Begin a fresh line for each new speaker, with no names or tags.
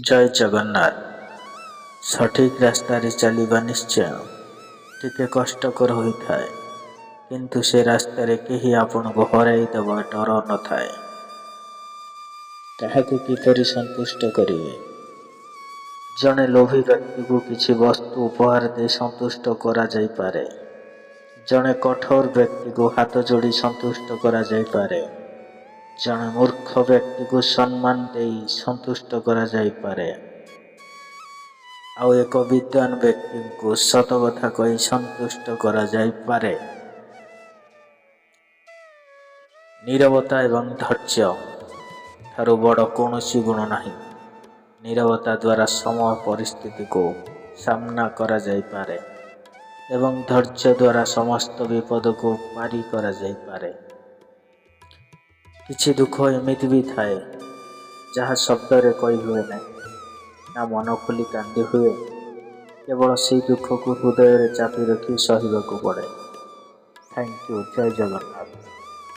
ଜୟ ଜଗନ୍ନାଥ। ସଠିକ୍ ରାସ୍ତାରେ ଚାଲିବା ନିଶ୍ଚୟ ଟିକେ କଷ୍ଟକର ହୋଇଥାଏ, କିନ୍ତୁ ସେ ରାସ୍ତାରେ କେହି ଆପଣଙ୍କୁ ହରାଇ ଦେବା ଡର ନଥାଏ। କାହାକୁ କିପରି ସନ୍ତୁଷ୍ଟ କରିବେ? ଜଣେ ଲୋଭୀ ବ୍ୟକ୍ତିକୁ କିଛି ବସ୍ତୁ ଉପହାର ଦେଇ ସନ୍ତୁଷ୍ଟ କରାଯାଇପାରେ। ଜଣେ କଠୋର ବ୍ୟକ୍ତିକୁ ହାତ ଯୋଡ଼ି ସନ୍ତୁଷ୍ଟ କରାଯାଇପାରେ। ଜଣେ ମୂର୍ଖ ବ୍ୟକ୍ତିକୁ ସମ୍ମାନ ଦେଇ ସନ୍ତୁଷ୍ଟ କରାଯାଇପାରେ। ଆଉ ଏକ ବିଦ୍ୱାନ ବ୍ୟକ୍ତିଙ୍କୁ ସତ କଥା କହି ସନ୍ତୁଷ୍ଟ କରାଯାଇପାରେ। ନୀରବତା ଏବଂ ଧୈର୍ଯ୍ୟ ଠାରୁ ବଡ଼ କୌଣସି ଗୁଣ ନାହିଁ। ନୀରବତା ଦ୍ୱାରା ସମ ପରିସ୍ଥିତିକୁ ସାମ୍ନା କରାଯାଇପାରେ ଏବଂ ଧୈର୍ଯ୍ୟ ଦ୍ୱାରା ସମସ୍ତ ବିପଦକୁ ପାରି କରାଯାଇପାରେ। କିଛି ଦୁଃଖ ଏମିତି ବି ଥାଏ, ଯାହା ଶବ୍ଦରେ କହି ହୁଏ ନାହିଁ, ନା ମନ ଖୋଲି କାନ୍ଦି ହୁଏ। କେବଳ ସେଇ ଦୁଃଖକୁ ହୃଦୟରେ ଚାପି ରଖି ସହିବାକୁ ପଡ଼େ। Thank you. Jay Jagannath.